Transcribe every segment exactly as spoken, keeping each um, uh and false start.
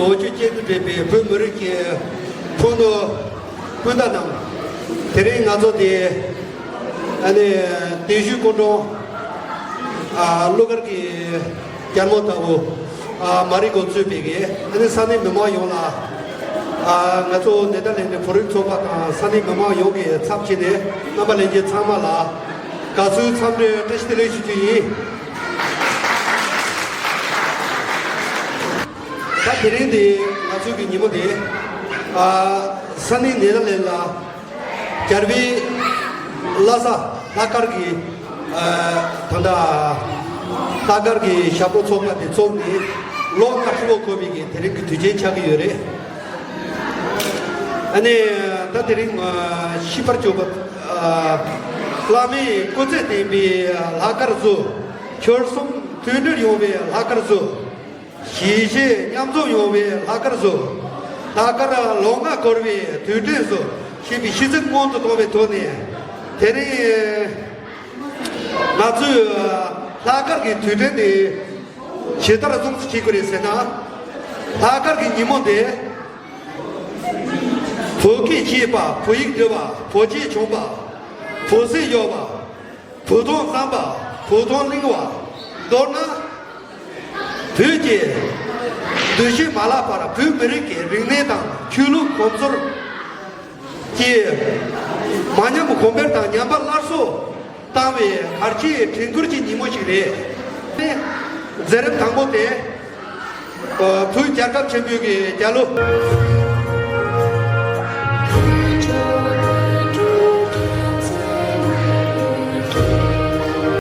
འོ་ཆུ་སྐྱེས་སུ་འབྲས་པའི་བོད་མི་རིགས་ཀྱི་ཕུ་ནུ་སྤུན་ཟླ་རྣམས། དེ་རིང་ང་ཚོ་དེ་ཨ་ནི་གདན་ཞུ་སྐུ་མགྲོན་ཨ་གླུ་གར་གྱི་རྒྱལ་མོ་ལྟ་བུ་ཨ་མ་རི་ཀོ་གཙོས་པའི་གི་ཨ་ནི་ས་གནས་མི་མང་ཡོངས་ལ། ཨ་ང་ཚོ་ནེ་དར་ལེན་ཌི་བོད་རིགས་ཚོགས་པ་དང་ས་གནས་མི་མང་ཡོངས་ཀྱི་ཚབ་བྱས་ནས་རྣམ་པ་ལྷན་རྒྱས་ཚང་མ་ལ་དགའ་བསུའི་འཚམས་འདྲི་བཀྲ་ཤིས་བདེ་ལེགས་ཞུ་རྒྱུ་ཡིན། ད་དེ་རིང་དེ་ང་ཚོའི་གི་ཉིན་མོ་དེ་ཨ་ས་གནས་ནེ་དར་ལེན་ཌི་ལ་རྒྱལ་བའི་བླ་གཟའ་ལྷག་དཀར་གྱི་ཨ་ད་ལྟ་ལྷག་དཀར་གྱི་ཞབས་བྲོ་ཚོགས་པ་དེ་ཚོགས་ནས་ལོ་ལྔ་ཧྲིལ་པོ་འཁོར་བའི་གི་དེ་རིང་གི་དུས་ཆེན་ཆགས་ཀྱི་ཡོད་རེད། ཨ་ནི་ད་དེ་རིང་ཨ་ཤིས་པར་གྱུར་པ་ཨ་བླ་མའི་སྐུ་ཚེ་བརྟན་པའི་ལྷག་དཀར་བཟོ། ཆོལ་གསུམ་མཐུན་སྒྲིལ་ཡོང་བའི་ལྷག་དཀར་བཟོ། གཞིས་བྱེས་མཉམ་འཛོམས་ཡོང་བའི་ལྷག་དཀར་བཟོ། ལྷག་དཀར་ལོ་ལྔ་འཁོར་བའི་དུས་དྲན་བཟོ་ཞེས་པའི་ཤིས་ཚིག་སྔོན་དུ་བཏང་བའི་ཐོག་ནས། དེ་རིང་ང་ཚོས་ལྷག་དཀར་གྱི་དུས་དྲན་དེ་ཇི་ལྟར་སྲུང་བརྩི་བྱེད་དགོས་རེད་ཟེར་ན། ལྷག་དཀར་གྱི་ཉིན་མོ་འདི་བོད་སྐད་ཤེས་པ། བོད་ཡིག་འབྲི་བ། བོད་ཆས་གྱོན་པ། བོད་ཟས་གཡོག་པ། བོད་དོན་བསམ་པ། བོད་དོན་གླེང་བ། མདོར་ན། བོད་ཀྱི་འདུ་ཤེས་མ་བརླག་པར་བོད་མི་རིགས་ཀྱི་རིག་གནས་དང་ཆོས་ལུགས་གོམས་སྲོལ་གྱི་མ་ཉམས་གོང་འཕེལ་དང་ཉམས་པ་སླར་གསོ་བཏང་བའི་གལ་ཆེའི་དྲན་སྐུལ་གྱི་ཉིན་མོ་ཞིག་རེད། མཛད་རིམ་དང་པོ་དེ། བོད་རྒྱལ་ཁབ་ཆེན་པོའི་གི་རྒྱལ་གླུ།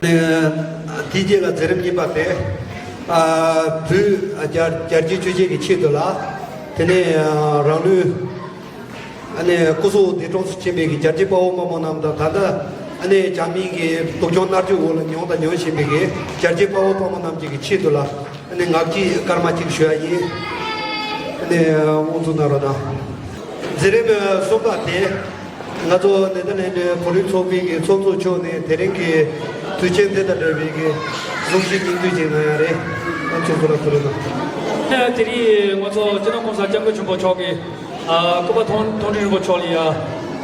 དེའི་རྗེས་ལ་མཛད་རིམ་གཉིས་པ་དེ། བོད་རྒྱལ་རྒྱལ་གཅེས་ཆོས་གཅེས་ཀྱི་ཆེད་དུ་ལ། དེ་ནས་རང་ལུས། ཨ་ནི་སྐུ་སྲོག་འདས་གྲོངས་སུ་ཕྱིན་པའི་གི་རྒྱལ་གཅེས་དཔའ་བོ་དམག་མི་རྣམས་དང་། ད་ལྟ་ཨ་ནི་རྒྱ་མིའི་གི་སྡུག་སྦྱོང་མནར་གཅོད་འོག་ལ་མྱོང་དང་མྱོང་བཞིན་པའི་གི་རྒྱལ་གཅེས་དཔའ་བོ་དམག་མི་རྣམས་ཀྱི་གི་ཆེད་དུ་ལ། ཨ་ནི་ངག་བཅད་སྐར་མ་གཅིག་ཞུ་ཡ་ཡིན། ཨ་ནི་དབུ་འཛུགས་གནང་རོགས་གནང་། མཛད་རིམ་གསུམ་པ་དེ་ང་ཚོ་ནེ་དར་ལེན་ཌི་བོད་རིགས་ཚོགས་པའི་གི་ཚོགས་གཙོ་མཆོག་ནས་དེ་རིང་གི་དུས་ཆེན་དེ་དང་འབྲེལ་བའི་གི་གཟུགས་གཞི་སྙིང་བསྡུས་ཅིག་གནང་ཡ་རེད། ཨ་ཚོགས་གཙོ་ལ་ཐུགས་རྗེ་གནང་། དེ་རིང་ང་ཚོ་སྤྱི་ནོར་༸གོང་ས་༸སྐྱབས་མགོན་ཆེན་པོ་མཆོག་གིས། ཨ་སྐུ་པར་མཐོང་མཐོང་གྲོལ་རིན་པོ་ཆེ་མཆོག་ལ་ཡ་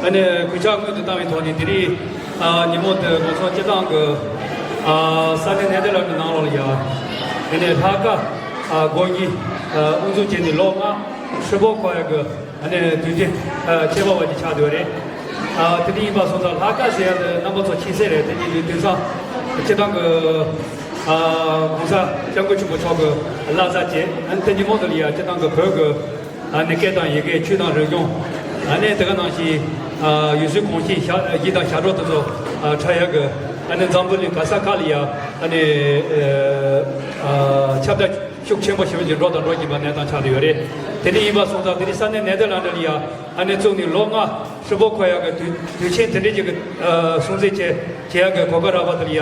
ཨ་ནི་གུས་ཕྱག་སྔོན་དུ་བཏང་བའི་ཐོག་ནས། དེ་རིང་ཨ་ཉིན་མོ་འདི་ང་ཚོ་སྤྱི་བཏང་གི་ཨ་ས་གནས་ནེ་དར་ལེན་ཌི་ནང་ལོགས་ལ་ཡ་ཨ་ནི་ལྷག་དཀར་ཨ་དགོན་གྱི་ཨ་དབུ་འཛུགས་བྱས་ནས་ལོ་ལྔ་ཧྲིལ་པོ་འཁོར་ཡ་གི་ཨ་ནི་དུས་དྲན་ཨ་ཁྱད་པར་བ་ཅིག་ཆགས་བསྡད་ཡོད་རེད། ཨ་དེ་འདྲ་ཡིན་པ་སོང་ཙང་ལྷག་དཀར་ཟེར་ཡ་དེ་རྣམ་པ་ཚོ་མཁྱེན་གསལ་རེད། དེ་ཉིད་དུས་དེང་སང་སྤྱི་བཏང་གི་ཨ་༸གོང་ས་༸སྐྱབས་མགོན་ཆེན་པོ་མཆོག་གི་བླ་གཟའ་བཅས། ཨ་ནི་དེ་ཉིན་མོ་དེ་ལ་ཡ་སྤྱི་བཏང་གི་བོད་ཀྱི་ཨ་ནི་སྐད་དང་ཡི་གེ། ཆོས་དང་རིག་གཞུང་། ཨ་ནི་དེ་ག་ནང་བཞིན་ཨ་ཡུལ་སྲོལ་གོམས་གཤིས་ཞབས་གཞས་དང་ཞབས་བྲོ་དེ་ཚོ་ཨ་འཁྲབ་ཡག་གི་ཨ་ནི་འཛམ་བུ་གླིང་ག་ས་ག་ལ་ཡ་ཨ་ནི་ཨ་ཁྱབ་བརྡལ་ཤུགས་ཆེན་པོ་ཞེ་པོ་ཅིག་འགྲོ་དང་འགྲོ་བཞིན་པ་གནས་སྟངས་ཆགས་བསྡད་ཡོད་རེད། དེ་འདྲ་ཡིན་པ་སོང་ཙང་དེ་རིང་ས་གནས་ནེ་དར་ལེན་ཌི་ལ་ཡ་ཨ་ནི་བཙུགས་ནས་ལོ་ལྔ་ཧྲིལ་པོ་འཁོར་ཡག་གི་དུས་དུས་ཆེན་དེ་འདྲ་ཅིག་གི་ཨ་སྲུང་བརྩི་བྱས་བྱེད་ཡག་གི་གོ་སྐབས་རག་པ་དེ་ལ་ཡ།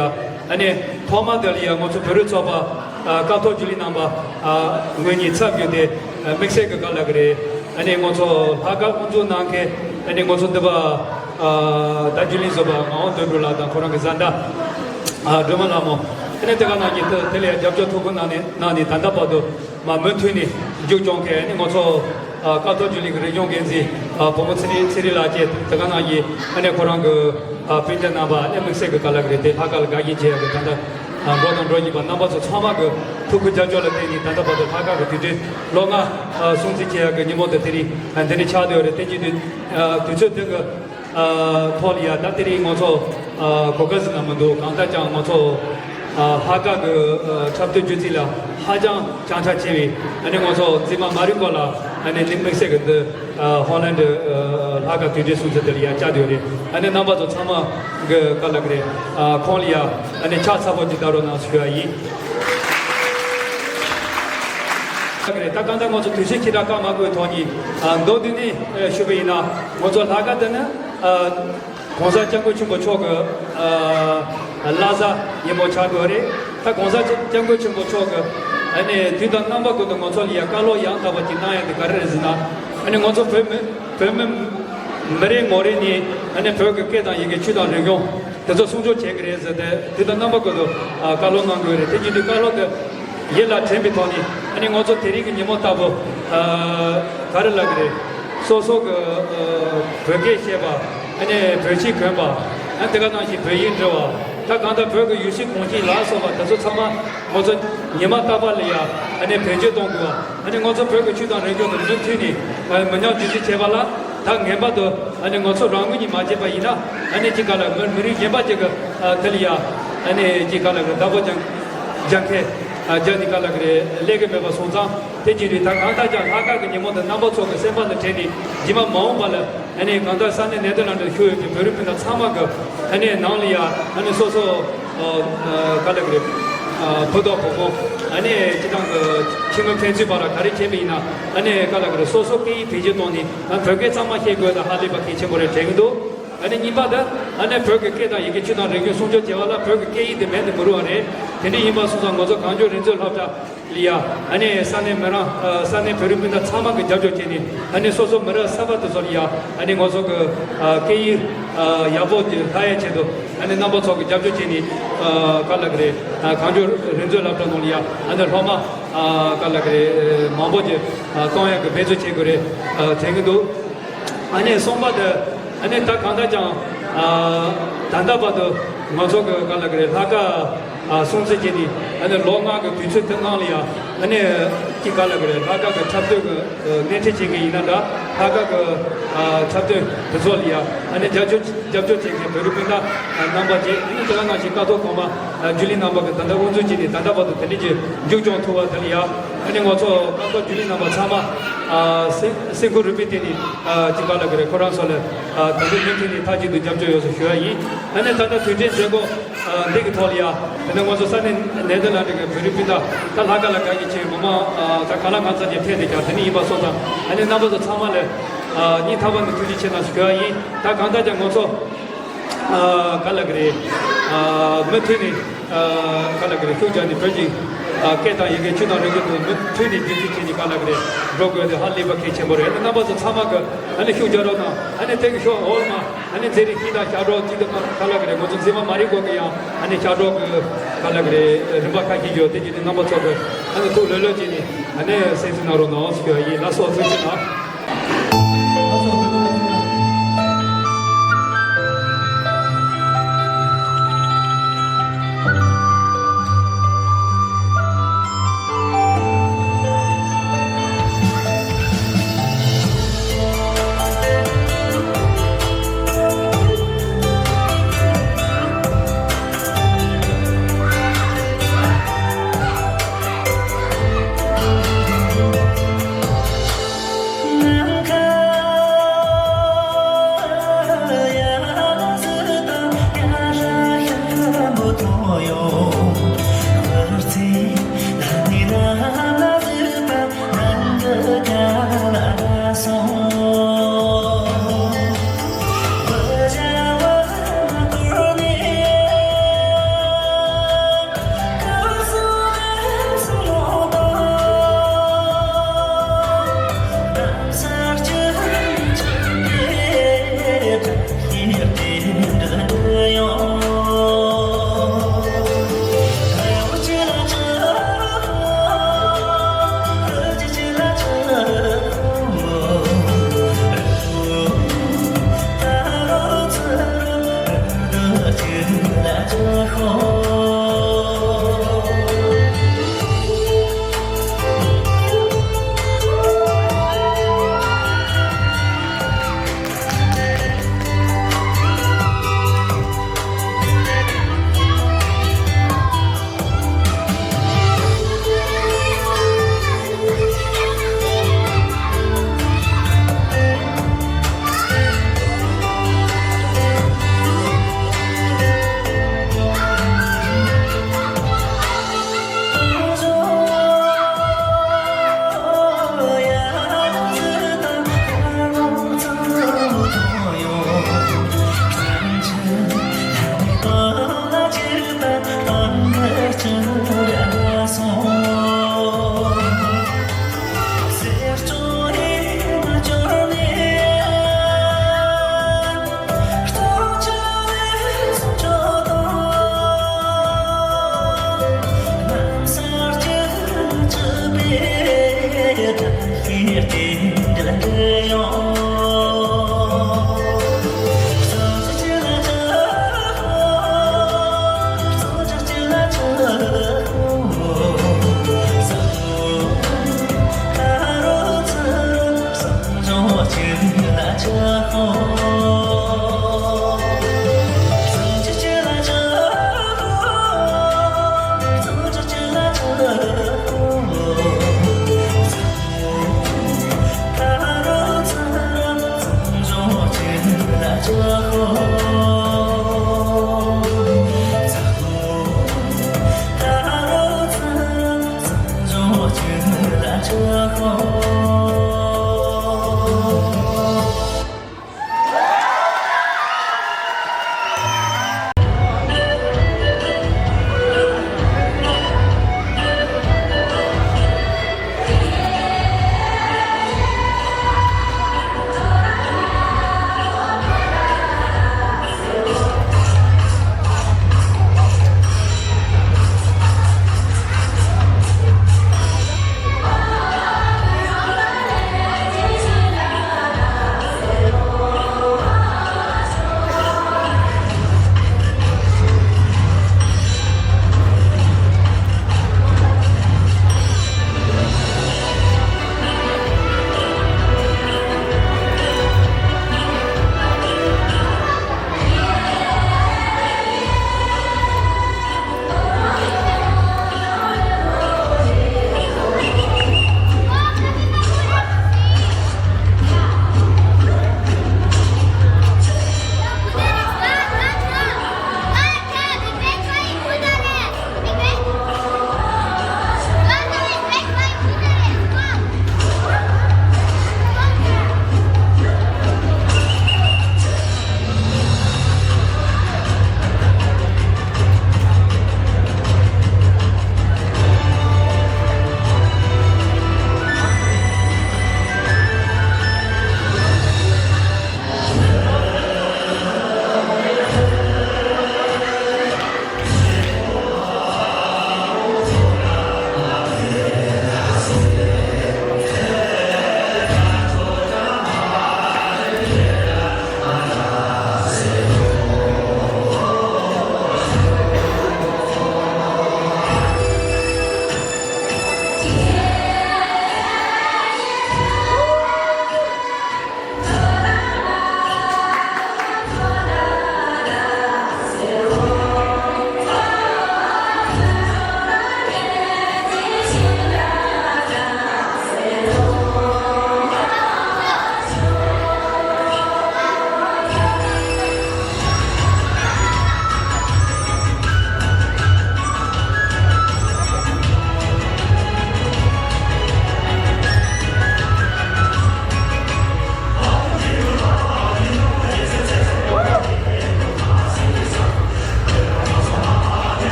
ཨ་ནི་ཐོག་མ་དེ་ལ་ཡ་ང་ཚོ་བོད་རིགས་ཚོགས་པ་ཨ་ཀཿཐོག་ཇུ་ལི་རྣམ་པ་ཨ་ངོས་ནས་ཚབ་བརྒྱུད་དེ་ཨ་དམིགས་བསལ་གྱི་ག་ལབ་དགོས་རེད། ཨ་ནི་ང་ཚོ་ལྷག་དཀར་དབུ་འཛུགས་གནང་མཁན་ཨ་ནི་ང་ཚོ་འདི་པ་ཨ་ད་ཇུ་ལི་བཟོ་པ་ངག་དབང་དོན་གྲུབ་ལགས་དང་ཁོ་རང་གི་བཟའ་ཟླ་ཨ་སྒྲོལ་མ་ལྷ་མོ། ཨ་ནི་དེ་ག་ནང་བཞིན་དེ་དེ་ལ་ཡ་རྒྱབ་སྐྱོར་ཐུགས་ཁུར་གནང་ནས་གནང་ནས་ད་ལྟ་བར་དུ། མ་མུ་མཐུད་ནས་མཇུག་སྐྱོང་མཁན་ནི་ང་ཚོ་ཨ་ཀཿཐོག་ཇུ་ལི་གི་རིག་གཞུང་འགན་འཛིན་ཨ་བུ་མོ་ཚེ་རིང་ཚེ་རིང་ལགས་བཅས། དེ་ག་ནང་བཞིན་ཨ་ནི་ཁོ་རང་གི་ཨ་སྤུན་ཀྱག་རྣམ་པ། ཨ་ནི་དམིགས་བསལ་གྱི་ག་ལབ་དགོས་རེད། དེ་ལྷག་དཀར་ལ་དགའ་ཞེན་བྱེད་ཡག་གི་ད་ལྟ་ཨ་འགྲོ་དང་འགྲོ་བཞིན་པ་རྣམ་པ་ཚོ་ཚང་མ་གི་ཐུགས་ཁུར་རྒྱབ་སྐྱོར་ལ་བརྟེན་ནས་ད་ལྟ་བར་དུ་ལྷག་དཀར་གྱི་དུས་དྲན་ལོ་ལྔ་ཨ་སྲུང་བརྩི་བྱེད་ཡག་གི་ཉིན་མོ་དེ་དེ་རིང་ཨ་འདི་ནས་ཆགས་བསྡད་ཡོད་རེད། དེ་བཞིན་དུ་ཨ་དུས་ཚོད་དེ་གི་ཨ་ཐོག་ལ་ཡ་ད་དེ་རིང་ང་ཚོ་ཨ་གོ་སྐབས་ཟིན་ན་མི་འདུག་གང་ལྟར་ཀྱང་ང་ཚོ་ཨ་ལྷག་དཀར་གྱི་ཨ་འཁྲབ་སྟོན་སྤྱོད་ཚུལ་ལ་ཧ་ཅང་བྱང་ཆ་ཆེ་བའི་ཨ་ནི་ང་ཚོ་མཛེས་མ་མ་རི་ཀོ་ལགས་ཨ་ནི་དམིགས་བསལ་གྱི་འདི་ཨ་ཧོ་ལན་ཌི་ཨ་ལྷག་དཀར་དུས་དྲན་སྲུང་བརྩི་དེ་ལ་ཡ་བཅར་བསྡད་ཡོད་རེད། ཨ་ནི་རྣམ་པ་ཚོ་ཚང་མ་གི་ག་ལབ་དགོས་རེད། ཨ་ཁོང་ལ་ཡ་ཨ་ནི་ཕྱག་འཚལ་པོ་ཅིག་བཏབ་རོགས་གནང་ཞུ་ཡ་ཡིན། ད་གང་ལྟར་ང་ཚོ་དུས་ཚོད་ཁྱད་པར་བཀག་མ་དགོས་ཐོག་ནས་ཨ་མདོར་བསྡུས་ནས་ཨ་ཞུ་བ་ཡིན་ན། ང་ཚོ་ལྷག་དཀར་འདི་ནི་ཨ་༸གོང་ས་༸སྐྱབས་མགོན་ཆེན་པོ་མཆོག་གི་ཨ་བླ་གཟའ་ཉིན་མོ་ཆགས་ཀྱི་ཡོད་རེད། ད་༸གོང་ས་༸སྐྱབས་མགོན་ཆེན་པོ་མཆོག་གི་ཨ་ནི་དུས་དང་རྣམ་པ་ཀུན་ཏུ་ང་ཚོ་ལ་ཡ་བཀའ་སློབ་ཡང་དག་པ་ཅིག་གནང་ཡ་དེ་ག་རེ་རེད་ཟེར་ན། ཨ་ནི་ང་ཚོ་བོད་མི་བོད་མི་མི་རེ་ངོ་རེ་ནས་ཨ་ནི་བོད་ཀྱི་སྐད་དང་ཡི་གེ། ཆོས་དང་རིག་གཞུང་དེ་ཚོ་སྲུང་སྐྱོབ་བྱེད་ཀྱི་རེད་ཟེར་ཏེ་དུས་དང་རྣམ་པ་ཀུན་ཏུ་ཨ་བཀའ་སློབ་གནང་གི་ཡོད་རེད། དེ་བཞིན་དུ་བཀའ་སློབ་དེ་ཡིད་ལ་དྲན་པའི་ཐོག་ནས་ཨ་ནི་ང་ཚོ་དེ་རིང་གི་ཉིན་མོ་ལྟ་བུ་ ཨ། ག་རེ་ལབ་ཀྱི་རེད། སོ་སོ་གི་ཨ། བོད་སྐད་བཤད་པ། ཨ་ནི་བོད་ཆས་གོན་པ། ཨ། དེ་ག་ནང་བཞིན་བོད་ཡིག་འབྲི་བ། ད་གང་ལྟར་བོད་ཀྱི་ཡུལ་སྲིད་གོམས་གཤིས་ལ་སོགས་པ་དེ་ཚོ་ཚང་མ་ང་ཚོ་ཉི་མ་རྟག་པར་ལ་ཡ་ཨ་ནི་བེད་སྤྱོད་གཏོང་དགོས་པ། ཨ་ནི་ང་ཚོ་བོད་ཀྱི་ཆོས་དང་རིག་གཞུང་དང་མུ་མཐུད་ནས་ཨ། མི་ཉམས་རྒྱུན་འཛིན་བྱེད་པ་ལ། ད་ངེས་པར་དུ་ཨ་ནི་ང་ཚོ་རང་ངོས་ནས་མ་བྱས་པ་ཡིན་ན། ཨ་ནི་ཅིག་ག་ལ་མི་མི་རིགས་གཞན་པ་ཅིག་གི་ཨ། དེ་ལ་ཡ་ཨ་ནི་ཅིག་ག་ལ་གི་བདག་པོ་ཅང་སྦྱང་མཁན་ཨ། སྦྱང་ནི་ག་ལ་གི་རེད། ལས་ཀྱི་མེད་པ་སོང་ཙང་། དེ་ཅི་རེད། ད་གང་ལྟར་ཀྱང་ལྷག་དཀར་གྱི་ཉིན་མོ་དེ་རྣམ་པ་ཚོ་གི་སེམས་པ་ལ་དྲན་ནས། རྗེས་མ་མ་འོངས་པ་ལ་ཨ་ནི་གང་ལྟར་ས་གནས་ནེ་ཐར་ལན་ཌི་ལ་བཞུགས་ཡོད་པའི་བོད་རིགས་སྤུན་ཟླ་ཚང་མ་གི་ཨ་ནི་ནང་ལ་ཡ་ཨ་ནི་སོ་སོ་ཨ། ག་ལ་གི་རེད། ཨ། བུ་དང་བུ་མོ། ཨ་ནི་སྤྱི་བཏང་གི་ཁྱིམ་མི་ཕན་ཚུན་བར་ལ་ག་རེ་བྱས་པ་ཡིན་ན། ཨ་ནི་ག་ལ་གི་རེད། སོ་སོ་སྐད་ཡིག་བེད་སྤྱོད་གཏོང་ནས། ཨ། བོད་སྐད་གཙང་མ་བཤད་དགོས་དང་ཧ་ལས་པ་གལ་ཆེན་པོ་རེད་དྲན་གྱི་འདུག་ཨ་ནི་གཉིས་པ་དེ། ཨ་ནི་བོད་ཀྱི་སྐད་དང་ཡི་གེ། ཆོས་དང་རིག་གཞུང་སྲུང་སྐྱོབ་བྱེད་པ་ལ་བོད་ཀྱི་སྐད་ཡིག་དེ་མེད་དུ་མི་རུང་བ་རེད། དེ་འདྲ་ཡིན་པ་སོང་ཙང་ང་ཚོ་གངས་ལྗོངས་རིག་མཛོད་སློབ་གྲྭ་ལ་ཡ། ཨ་ནི་ས་གནས་མི་རང་ཨ། ས་གནས་བོད་རིགས་སྤུན་ཟླ་ཚང་མ་གི་རྒྱབ་སྐྱོར་བྱས་ནས། ཨ་ནི་སོ་སོ་མི་རབས་གསར་པ་དེ་ཚོ་ལ་ཡ་ཨ་ནི་ང་ཚོ་གི་ཨ། སྐད་ཡིག་ཨ། ཡག་པོ་དེ་ལྷག་ཡ་ཆེད་དུ། ཨ་ནི་རྣམ་པ་ཚོ་གི་རྒྱབ་སྐྱོར་བྱས་ནས། ཨ། ག་ལ་གི་རེད། ཨ། གངས་ལྗོངས་རིག་མཛོད་སློབ་གྲྭ་ནང་ལ་ཡ་ཨ་ནི་སློབ་མ་ཨ། ག་ལ་གི་རེད། མང་པོ་ཅིག་ཨ། གཏོང་ཡག་གི་འབད་རྩོལ་བྱེད་དགོས་རེད་ཨ། དྲན་གྱི་འདུག་ཨ་ནི་གསུམ་པ་དེ། ཨ་ནི་ད་གང་ལྟར་ཀྱང་ཨ། ད་ལྟ་བར་དུ་ང་ཚོ་གི་ག་ལ་གི་རེད། ལྷག་དཀར་ཨ། སྲུང་བརྩི་བྱས་ནས། ཨ་ནི་ལོ་ལྔ་གི་དུས་ཚོད་དེ་ནང་ལ་ཡ་ཨ་ནི་ཅིག་ག་ལ་གི་རེད། ལྷག་དཀར་གི་འཁྲབ་སྟོན་གི་སྣེ་ཁྲིད་བྱེད་མཁན་ཡིན་ན་འདྲ། ལྷག་དཀར་གི་ཨ། འཁྲབ་སྟོན་དེ་ཚོ་ལ་ཡ་ཨ་ནི་རྒྱབ་སྐྱོར་རྒྱབ་སྐྱོར་བྱེད་མཁན་བོད་རིགས་སྤུན་ཟླ་ཨ། རྣམ་པ་བཅས། ཨ་ནི་དེ་ག་ནང་བཞིན་ཀཿཐོག་གོང་མ་ཨ། ཇུ་ལི་རྣམ་པ་གིས་ད་ལྟ་དབུ་འཛུགས་བྱས་ནས། ད་ལྟ་བར་དུ་དེ་འདྲ་ཅིག་མཇུག་སྐྱོང་ཐུབ་པ་དེ་ལ་ཡ་ཨ་ནི་ང་ཚོ་ཀཿཐོག་ཇུ་ལི་རྣམ་པ་ཚང་མ་ཨ། སེམས་སེམས་ཁུར་རུས་པའི་གཏིང་ནས་ཨ། ཅིག་ག་ལ་གི་རེད། ཁོ་རང་ཚོ་ལ་ཨ། ད་དུང་མུ་མཐུད་ནས་མཐའ་གཅིག་ཏུ་རྒྱབ་སྐྱོར་ཡོད་ཟེར་ཞུ་ཡ་ཡིན། ཨ་ནི་ད་ལྟ་དུས་དྲན་མཛད་སྒོ་ཨ། འདི་གི་ཐོག་ལ་ཡ། དེ་ནས་ང་ཚོ་ས་གནས་ནེ་ཐར་ལན་ཌི་གི་བོད་རིགས་སྤུན་ཟླ། ད་ལྷག་དཀར་ལ་དགའ་གི་ཆེ་མི་མང་ཨ། ད་གང་ལ་གང་འཚམ་ཅིག་ཕེབས་བསྡད་ཀྱང་། དེ་ནས་ཡིན་པ་སོང་ཙང་ཨ་ནི་རྣམ་པ་ཚོ་ཚང་མ་ལ་ཨ། སྙིང་ཐག་པ་ནས་ཐུགས་རྗེ་ཆེ་གནང་ཞུ་ཡ་ཡིན། ད་གང་ལྟར་ཀྱང་ང་ཚོ་ཨ། ག་ལ་གི་རེད། ཨ། མུ་མཐུད་ནས་ཨ། ག་ལ་གི་རེད། ཤུགས་རྒྱག་ནས་བོད་ཀྱི་ཨ། སྐད་དང་ཡི་གེ། ཆོས་དང་རིག་གཞུང་དེ་མུ་མཐུད་ནས་རྒྱུན་འཛིན་བྱས་ནས་ག་ལ་གི་རེད། འགྲོ་དགོས་དེ་ཧ་ལས་པ་གལ་ཆེན་པོ་རེད། རྣམ་པ་ཚོ་ཚང་མ་གི་ཨ་ནི་ཤུགས་རྒྱག་རོགས་གནང་། ཨ་ནི་དེ་གི་ཤོག་འོག་མ་ཨ་ནི་མཛད་རིམ་ཞིག་དང་ཤག་སྒྲོག་ཅིག་དང་། ག་ལ་གི་རེད། ང་ཚོ་མཛད་པ་མ་རེད་གོ་གི། ཡང་ཨ་ནི་ཤག་སྒྲོག་གི་ག་ལ་གི་རེད། རིམ་པ་ཁ་ཤས་ཡོད། དེ་གི་ནི་རྣམ་པ་ཚོ་གི་ཨ་ནི་ཐུགས་ལྷོད་ལྷོད་བྱས་ནས་ཨ་ནི་གསན་གཟིགས་གནང་རོགས་གནང་ཞུ་ཡ་ཡིན། ལགས་སོ། ཐུགས་རྗེ་གནང་།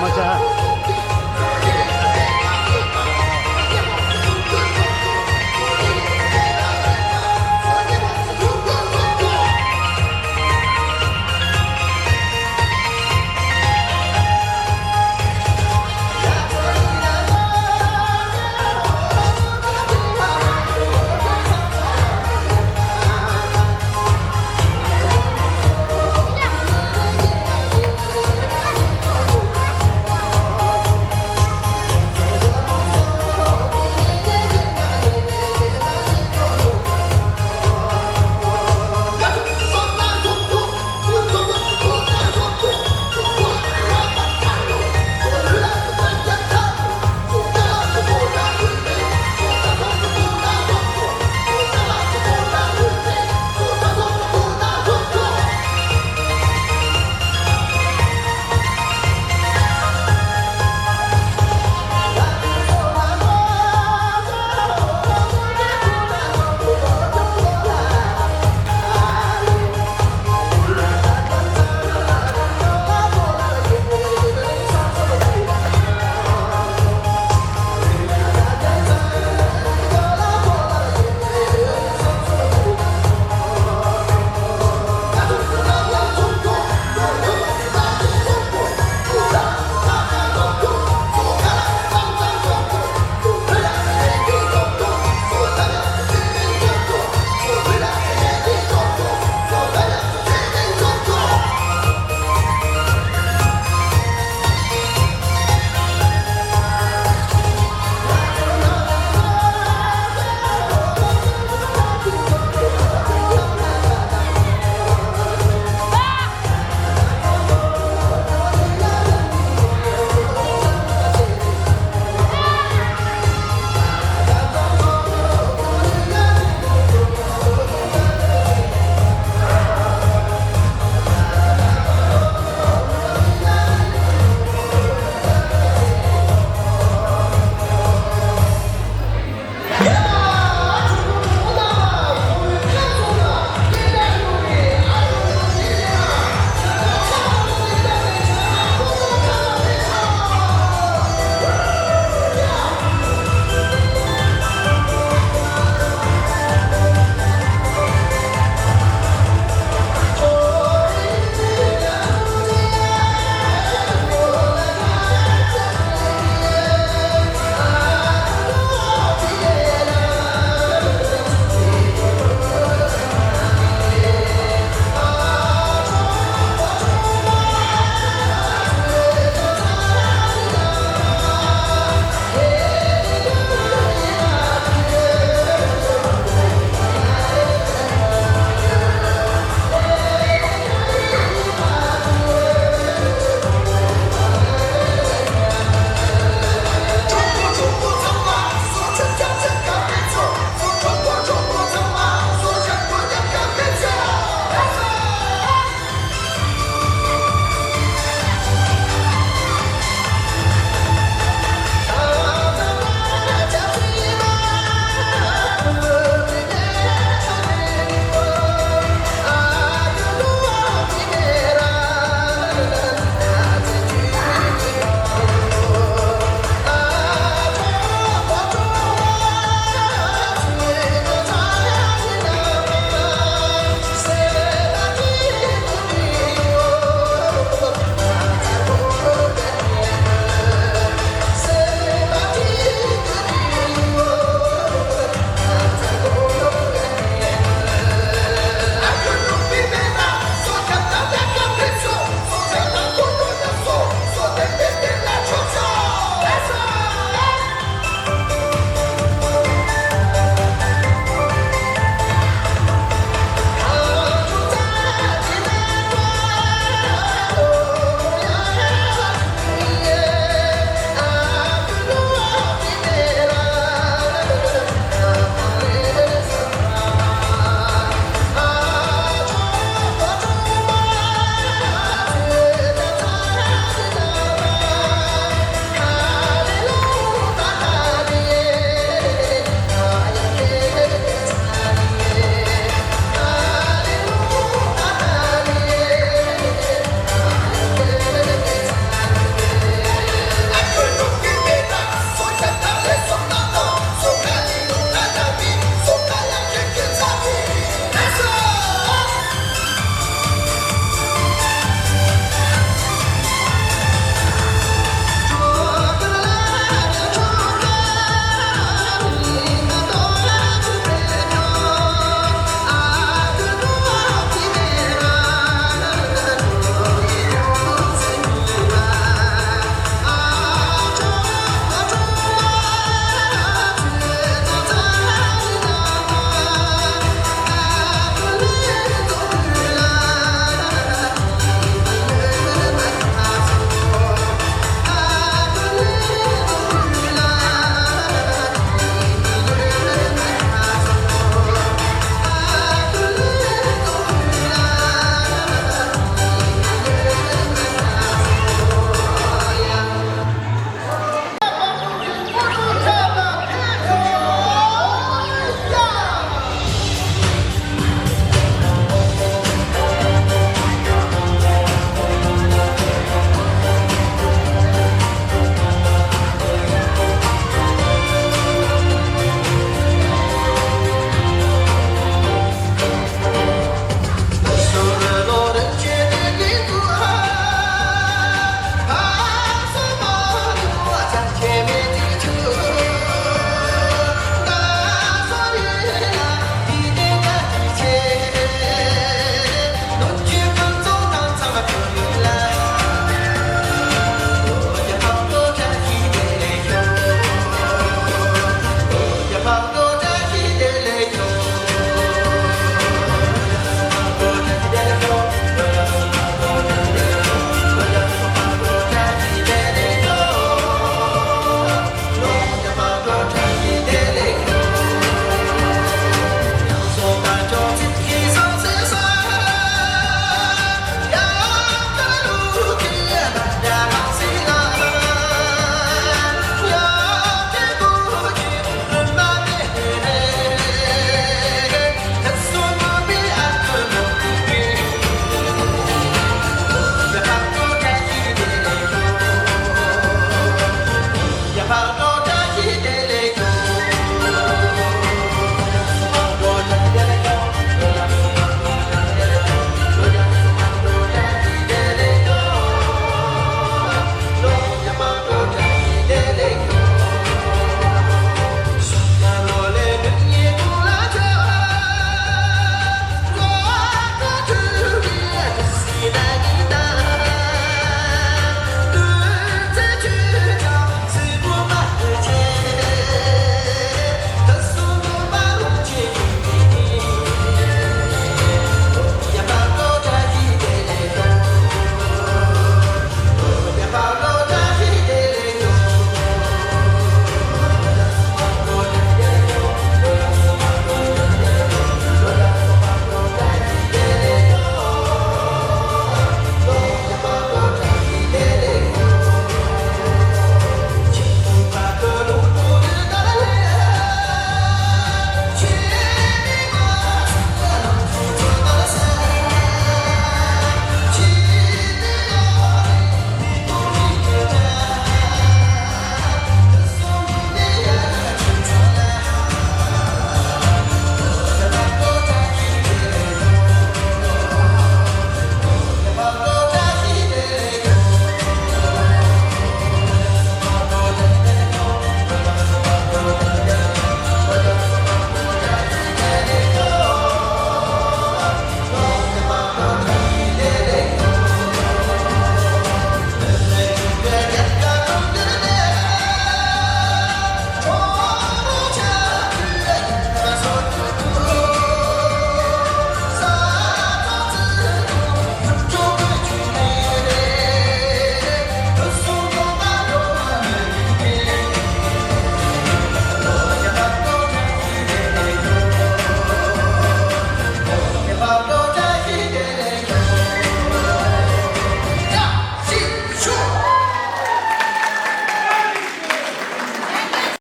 མ་ཆ།